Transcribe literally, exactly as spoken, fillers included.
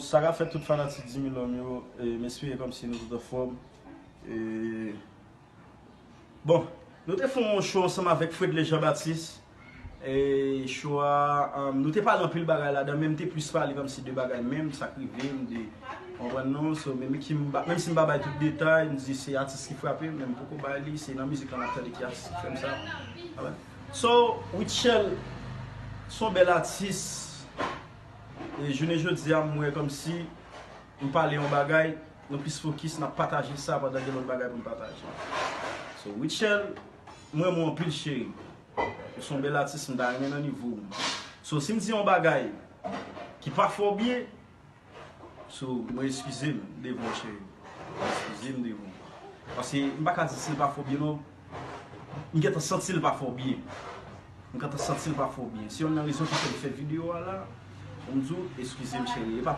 Sa k ap fèt tout fanatik Dimilòm yo, e, m espere kòmsi nou tout anfòm. E, bon, nou te fè yon show ansanm avèk Fredley Jean Baptiste. E show a, um, nou te pale anpil bagay ladan, men m te plis pale kòmsi de bagay menm, sa k rive m, de, w konprann non? So, menm ki m pa, menm si m pa bay tout detay, m di se atis ki frape m, men m poko bay li, se nan mizik lan n ap tande ki atis ki fè m sa. Alright. So, Rutshelle, se yon bèl atis. E jounen jodi a, m wè kòmsi m pale yon bagay, nou plis fokis, n ap pataje sa pandan gen lòt bagay pou n pataje. So, Rutshelle, m renmen w anpil, cheri. Ou se yon bèl atis, m ta renmen nan nivo w. So, si m di yon bagay ki pa fè w byen, so, mwen eskize m devan w, cheri. Eskize m devan w. Paske m pa ka di si l pa fè w byen, non. M gentan santi l pa fè w byen. M gentan santi l pa fè w byen. Se youn nan rezon ki fè m fè videyo a la. Pou m di w, eskize m, cheri. E pa tout